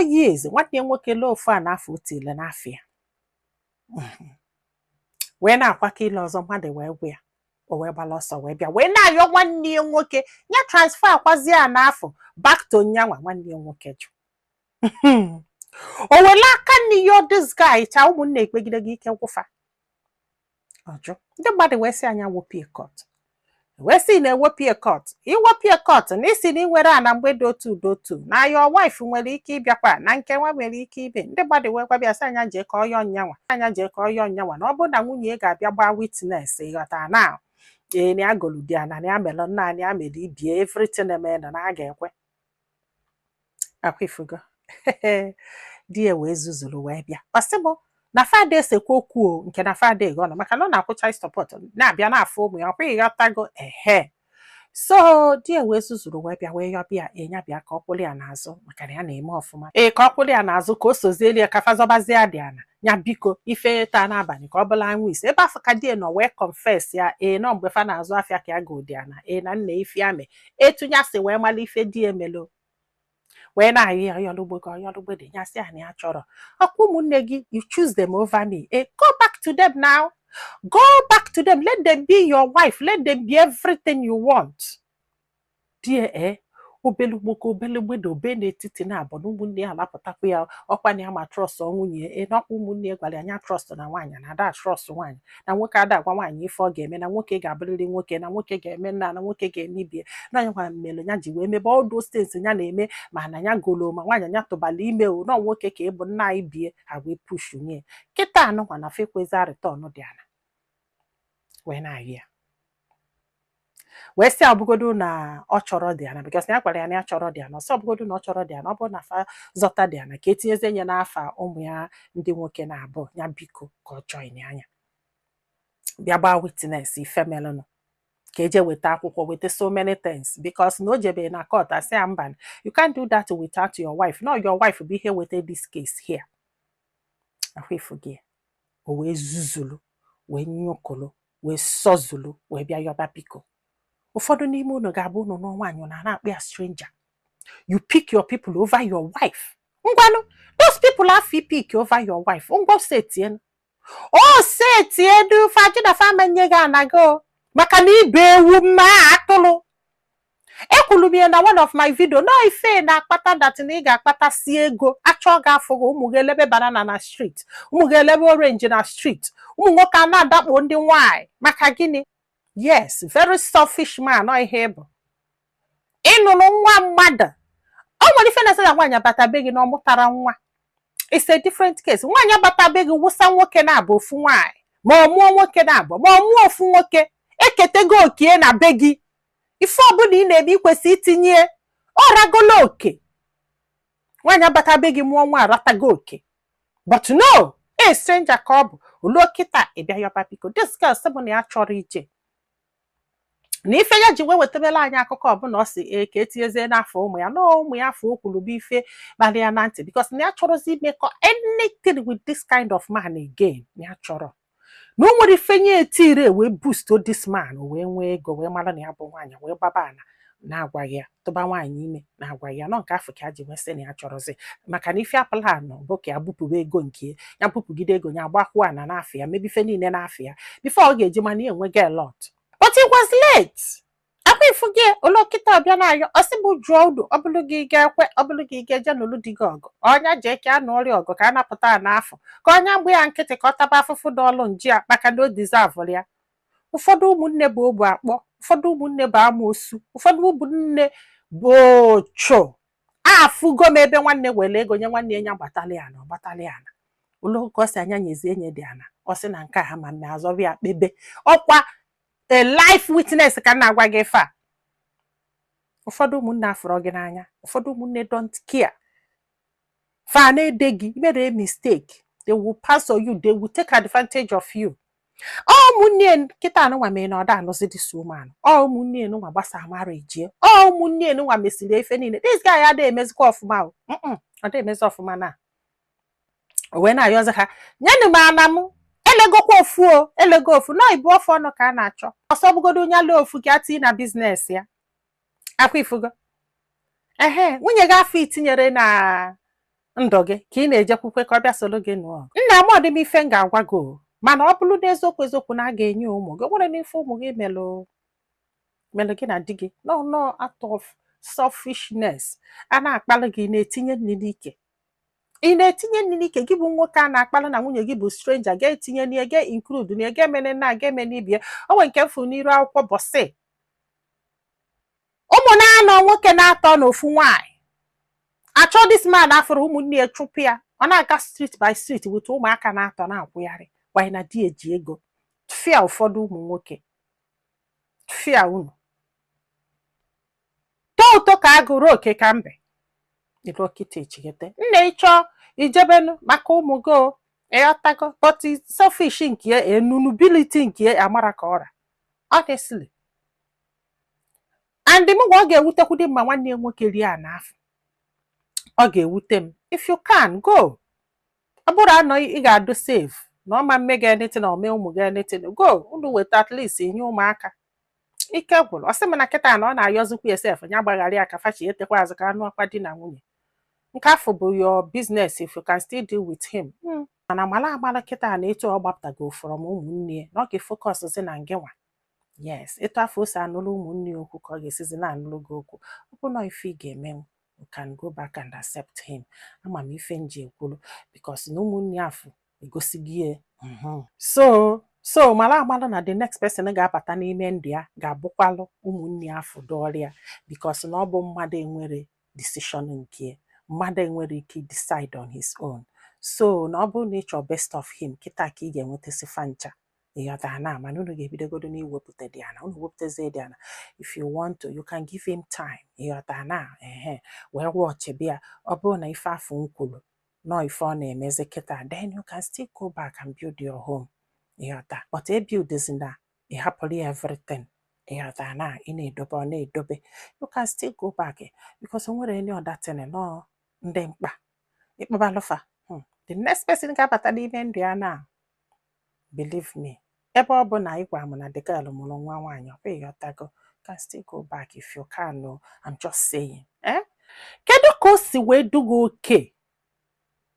4 years, nwanne ya nwoke lee ofu a n'afọ otile n'afọ ya wee na-akwakọ ile ọzọ. Mmadụ wee gwa ya, o wee gbala ọsọ wee bịa wee na-ayọ nwanne ya nwoke ya transfer akwazi ya n'afọ back to nyanwa. Nwanne ya nwoke jụ. O were aka nne ya, this guy cha ụmụnne ekpegide gị ike gwụfa ọjụ. Ndị mmadụ wee sị anya wopie court, wee sị na ewopie court, iwopie court na isi na ị nwere ana mgbe dị otu dị otu na your wife nwere ike ịbịakwa na nke nwa nwere ike ibe. Ndị mmadụ wee gwabịa sị anya jee ka ọyọ nyanwa, anya jee ka ọyọ nyanwa, na ọ bụrụ na nwunye ya ga-abịa gbaa witness, ịghọta na ee, na ya golu di ana, na ya mere nna, na ya mere ibie, everything eme na a ga-ekwe akwa ifugo. Di ya wee zuzuru wee bịa. Ọ sị m na fada esekwa okwu o nke na fada ego nọ maka na ọ na-akwụ child support, na-abịa na-afụ ụmụ ya ọkwa, ịghọtago? Ehe, so di ya wee zuzuru wee bịa wee yọbịa enya bịa ka ọ kwụrụ ya n'azụ, maka na ya na-eme ọfụma, ee, ka ọ kwụrụ ya n'azụ, ka o sozieli ya ka fazọbazie dị ana ya. Biko, ife taa n'abalị ka ọ bụla anwụ ise ebe afọ ka di ya nọ wee confess ya. Ee, nọ mgbe fa na-azụ afịa ka ya godi ana. Ee, na nna ife ya mee etu ya si wee mala ife di ya emelo wee na-ayọ ya ọyọlugbo ka ọyọlugbo dị ya sị ya na ya chọrọ ọkwa ụmụnne gị. You choose them over me. Eh, go back to them now, go back to them. Let them be your wife, let them be everything you want. Die eh obelugbo ka obelugbo obe n'etiti na abụ na ụmụnne ya alapụtakwa ya ọkwa na ya ma trust nwunye e n'ọkwa. Ụmụnne ya gwara ya anya trust na nwaanyị na ada trust nwaanyị, na nwoke ada agwa nwaanyị ife ọ ga-eme, na nwoke ga-abụrịrị nwoke, na nwoke ga-eme nna, na nwoke ga-eme ibie, na onye gwara mmelu ya ji wee mebe all those things ya na-eme, ma na ya golo ma nwaanyị ya tụbala ime o nọ nwoke ka ịbụ nna anyị bie ha wee push nye kịta anụnwa na fekweza return dị ala wee na-ayị ya wee sị ọbụgodo na ọ chọrọ dị ana, because ya gwara ya na ya chọrọ dị ana. Ọsọ ọbụgodo na ọ chọrọ dị ana, ọ bụrụ na fa zọta dị ana ka etinyezie nye n'afa ụmụ ya ndị nwoke na abụọ ya. Biko, ka ọ join anya bịa gbaa witness ife melụnụ, ka eje weta akwụkwọ, weta so many things, because na o jebe na court, asị ya mba, you can't do that without your wife. No, your wife bụ ihe weta this case here. Ahụ ifu gị, o wee zuzulu wee nyụkụlụ wee sọzulu wee bịa yọba. Biko, ụfọdụ n'ime unu ga-abụ unu nụọ nwaanyị na na-akpọ ya stranger. You pick your people over your wife. Ngwanụ, those people afọ pick over your wife, ngwa setienu o setienu fajụ na fama nye gị anago maka na ibe ewu mma atụrụ. Ekwuru m ya na one of my video no ife na-akpata that na ị ga-akpatasi ego achọ gị afọ gị, ụmụ gị elebe banana na street, ụmụ gị elebe orange na street, ụmụ nwoke a na-adakpo ndị nwanyị. Maka gịnị? Yes, very selfish man. Ọ ihe bụ ịnụrụ nwa mmadụ, o nwere ife na-asị na nwaanyị abata be gị na ọ mụtara nwa. It's a different case. Nwaanyị abata be gị wụsa nwoke na-abụ ofu nwaanyị, ma ọ mụọ nwoke na-abụ, ma ọ mụọ ofu nwoke, eketego okie na be gị. Ife ọbụla ị na-eme ikwesị itinye ọ ragolo oke. Nwaanyị abata be gị mụọ nwa aratago oke, but no, a stranger ka ọ bụ oluo kịta ịbịa yọba. Biko, this girl sị bụ na ya chọrọ ije na ife ya ji wee wetabela anyị akụkọ ọbụla. Ọ sị ee, ka etinyezie n'afọ ụmụ ya na ụmụ ya afọ o kwuru bụ ife kpara ya na ntị, because na ya chọrọzi imekọ anything with this kind of man again. Na ya chọrọ na o nwere ife nye etire wee boost this man, o wee nwee ego, wee mara na ya bụ nwaanyị wee gbaba ana na-agwaghị ya, tụba nwaanyị ime na-agwaghị ya nọ nke afọ ka ya ji wee sị na ya chọrọzi, maka na ife plan bụ ka ya bupụwa ego nke ya, bupụgide ego ya, gbakwuo ana n'afọ ya, mebe ife niile n'afọ ya before ọ ga-eji mana ya enwego a lot. But it was late. Akwa ifu gị olokịta ọbịa na-ayọ, ọ sị bụ jụọ unu, ọ bụrụ gị ga-ekwe, ọ bụrụ gị ga-eje n'ụlọ di gị ọgụ, ọnya jee ka a nụọrị ọgụ ka a napụta ya n'afọ, ka ọnya mgbe ya nkịtị ka ọ taba afụfụ n'ọlụ nji a, maka na o deserve ya. Ụfọdụ ụmụnne bụ ogbu akpọ, ụfọdụ ụmụnne bụ amoosu, ụfọdụ ụmụnne bụ ocho. Afụgo m ebe nwanne were ego nye nwanne ya gbatali ana, ọ gbatali ana ụlọ ka ọ si anya nyezie enye dị ana. Ọ sị na nke a ha ma mme azọbịa ya kpebe ọkwa. A life witness ka m na-agwa gị ife a. Ụfọdụ ụmụnne afụrọ gị n'anya, ụfọdụ ụmụnne don't care. Fa na-ede gị mere mistake, they will pass on you, they will take advantage of you. Ọ ụmụnne nkịta anụnwa mere na ọ da anụzi this woman. Ọ ụmụnne nụnwa gbasa marriage. Ọ ụmụnne nụnwa mesiri efe niile. This guy adịghị emezikwa ọfụma o. Ọ dịghị emezi ọfụma na o wee na-ayọzi ha nyenụ m ana m elegokwa ofu o elego ofu nọ ibu ofu ọnụ ka a na-achọ ọsọ bụgodo onye ala ofu ka a tinye na business ya. Akwa ifugo, ehe, nwunye gị afọ itinyere na Ndụ gị ka ị na-ejekwukwe ka ọ bịa soro gị nụọ ọgụ. Nna m, ọ dị m ife m ga-agwa gị o, mana ọ bụrụ n'eziokwu eziokwu na a ga-enye ụmụ gị, o nwere n'ife ụmụ gị melụ melụ gị na di gị. No, out of selfishness, a na-akpalụ gị, na-etinye nri n'ike, ị na-etinye nri n'ike. Gị bụ nwoke a na-akpalụ na nwunye gị bụ stranger, ga-etinye n'ihe ga include na ga emene na ga eme n'ibie. O nwere nke m fụ n'iru akwụkwọ bọsị ụmụ na-anọ, nwoke na-atọ na ofu nwaanyị achọ. This man afụrụ ụmụnne ya chụpụ ya, ọ na-aga street by street with ụmụaka na-atọ na-akwụgharị. Gwanyị na di eji ego fịa. Ụfọdụ ụmụ nwoke fịa unu too ụtọ ka agụrụ oke ka mbe ilu ọkịta echighete. Nna, ịchọ ijebenu maka ụmụ gị o, ịghọtago? But selfish nke ya, enunubility nke ya amara ka ọra, honestly. And m gwa, ọ ga-ewutekwu dị mma nwanne ya nwoke rie a n'afọ, ọ ga-ewute m. If you can go, ọ bụrụ anọ ị ga-adụ safe na ọ ma mme gị anything na ome ụmụ gị anything, go. Unu weta at least nye ụmụaka. Ike gwụrụ. Ọ sị m na kịta na ọ na-ayọzikwa ya sef ya gbaghara ya ka fachi etekwa azụ ka anụ ọkwa di na nwunye. Nke afọ bụ your business if you can still deal with him. Mana mara amara kịta na etu ọ gbapụtago from ụmụnne ya, na ọ ga-efocus si na ngịnwa. Yes, etu afọ o si anụrụ ụmụnne ya okwu ka ọ ga-esizi na-anụrụ gị okwu. Ọ bụ na ife ị ga-emenwu, you can go back and accept him. Ama m ife m ji ekwuru because na ụmụnne ya afụ egosigo ya. So mara amara na the next person ga-abata n'ime ndụ ya ga-abụkwalụ ụmụnne ya afụ dọọrọ ya, because na ọ bụ mmadụ enwere decision nke ya, mmadụ enwere ike decide on his own. So na ọ bụrụ na ị chọrọ best of him kịta, ka ị ga-enwetasị fa ncha, ịghọtara? Na mana unu ga-ebidogodo n'iwepụta dị ana, unu wepụtazie dị ana. If you want to, you can give him time, ịghọtara? Na ehe wee watch bịa, ọ bụrụ na ife afọ m kwuru nọọ ife ọ na-emezi kịta, then you can still go back and build your home, ịghọta? But e build na ị hapụrụ ya everything, ịghọta? Na ị na-edobe, ọ na-edobe, you can still go back, because o nwere any other thing nọọ ndị mkpa ịkpọbalụfa. The next person ga-abata n'ime ndụ ya na, believe me, ebe ọ bụ na ị gwa m na the girl mụrụ nwa nwaanyị, ọ bụ ịghọtago, can still go back if you can o. I'm just saying, eh? Kedu ka o si wee duga oke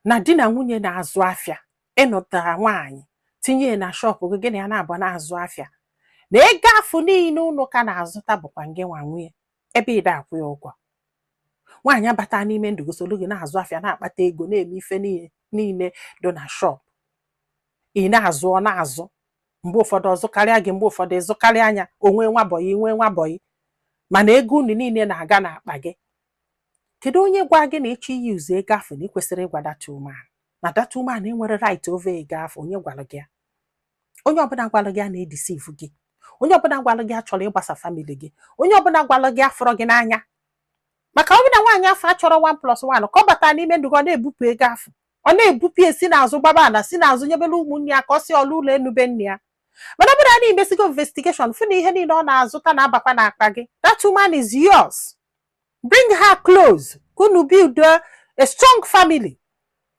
na di na nwunye na-azụ afịa, ịnụtara nwaanyị tinye ya na shop gị, gị na ya na-abụ na-azụ afịa, na ego afụ niile unu ka na-azụta bụkwa ngị nwa nwunye, ebe ị akwụ ya ụgwọ? Nwaanyị abata n'ime ndụ gị, soro gị na-azụ afịa, na-akpata ego, na-eme ife niile niile dị na shop ị na-azụ, ọ na-azụ. Mgbe ụfọdụ ọzụ karịa gị, mgbe ụfọdụ ịzụ karịa anya onwe nwa boy, nwee nwa boy, mana ego unu niile na-aga n'akpa gị. Kedu onye gwa gị na ịchọ iyi uzu ego afọ na ị kwesịrị ịgwa that woman, na that woman enwere right over ego afọ? Onye gwara gị ya? Onye ọbụla gwara gị a na-edeceive gị. Onye ọbụla gwara gị achọrọ ịgbasa family gị. Onye ọbụla gwara gị afọrọ gị n'anya, maka ọ bụ na nwaanyị afọ achọrọ 1 plus 1 ka ọ bata n'ime ndụ gị, ọ na-ebupụ ego afọ, ọ na-ebupụ esi n'azụ gbaba ala, si n'azụ nyebere ụmụnne ya ka ọ si ọlụ ụlọ enube nne ya. Mana ọ bụrụ na imesigo investigation fụ na ihe niile ọ na-azụta na-abakwa n'akpa gị, that woman is yours. Bring her close ka unu build a strong family.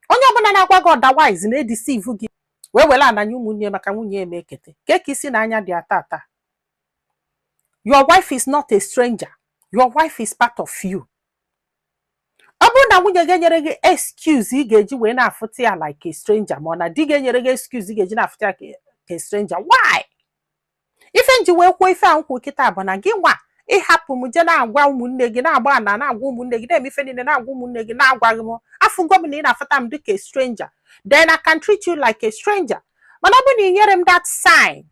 Onye ọbụla na-agwa gị otherwise na-edeceive gị, wee were ananya ụmụnne maka nwunye eme ekete ka ka isi na anya dị ata ata. Your wife is not a stranger. Your wife is part of you. Ọ bụrụ na nwunye gị enyere gị excuse ị ga-eji wee na-afụta ya like a stranger, ma ọ na di gị enyere gị excuse ị ga-eji na-afụta ya ka a stranger, why? Ife nji wee kwuo ife a nkwu kịta bụ na gị nwa ịhapụ m jee na-agwa ụmụnne gị, na-agba ana, na-agwa ụmụnne gị, na-eme ife niile, na-agwa ụmụnne gị, na-agwaghị m. Afụgo m na ị na-afụta m dịka a stranger, then I can treat you like a stranger. Mana ọ bụrụ na ị nyere m that sign,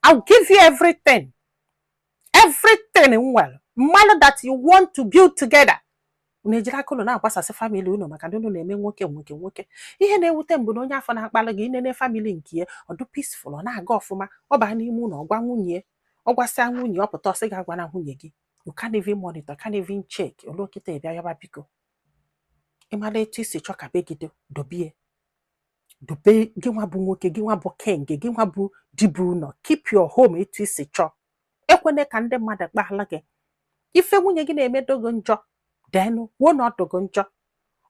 I'll give you everything, everything m nwere, mmalụ that you want to build together. Unu ejiri aka unu na-agbasasị family unu maka na unu na-eme nwoke nwoke nwoke. Ihe na-ewute m bụ na onye afọ na-akpalụ gị, inene family nke ya, ọ dị peaceful, ọ na-aga ọfụma. Ọ baa n'ime ụlọ, ọ gwa nwunye, ọ gwasịa nwunye, ọ pụta, ọsị ga-agwa na nwunye gị. You can't even monitor, can't even check. Olu okịta ịbịa yaba biko, ịmara etu isi chọ ka be gị dị, dobie dobe. Gị nwa bụ nwoke, gị nwa bụ king, gị nwa bụ dibụ ụlọ, keep your home etu isi chọọ. Ekwene ka ndị mmadụ kpala gị. Ife nwunye gị na-emedo gị njọ, then kwuo na ọ dụ gị njọ,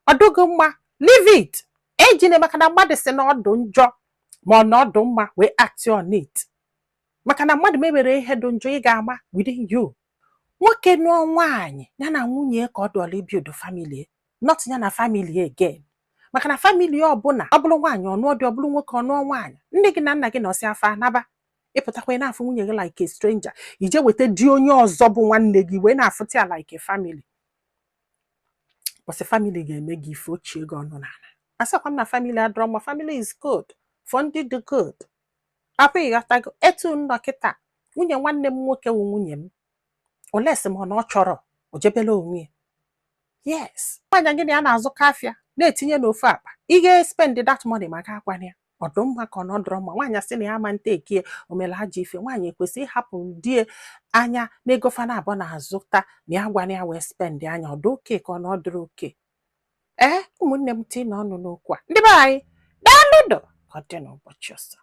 ọ dụghị mma, leave it. Ejine maka na mmadụ si na ọ dụ njọ ma ọ na ọ dụ mma wee act on it. Maka na mmadụ mebere ihe dị njọ, ị ga-ama within you. Nwoke nụọ nwaanyị, ya na nwunye ka ọ dụọla ibuild family, not ya na family again. Maka na family ọbụla, ọ bụrụ nwaanyị ọnụọ dị, ọ bụrụ nwoke ọnụọ nwaanyị, nne gị na nna gị nọsị afọ anaba, ịpụtakwa ị na-afụ nwunye gị like a stranger. Ije weta di onye ọzọ bụ nwanne gị wee na-afụta ya like a family. Bọsị family ga-eme gị ife ochie gị ọnụ n'ala. Asịkwa m na family adọrọ mma. Family is good for ndị dị good. Apụ ịghọtago etu nnọ kịta, nwunye nwanne m nwoke wụ nwunye m, olesi m ọ na ọ chọrọ o jebela onwe ya. Yes, nwaanyị gị na ya na-azụkọ afịa na-etinye n'ofu akpa, ị ga-spend that money maka akwana ya ọdụ mma ka ọ nọdụrụ mma. Nwaanyị sị na ya ama nte ekie o mere ajọ ife. Nwaanyị ekwesị ịhapụ die anya n'ego fana abụọ na-azụta na ya gwana ya wee spend anya ọdụ oke ka ọ nọdụrụ oke. Ee, ụmụnne m, tii na ọnụ n'okwu a. Ndị be anyị, daalụdụ. Ka ọ dị n'ụbọchị ọzọ.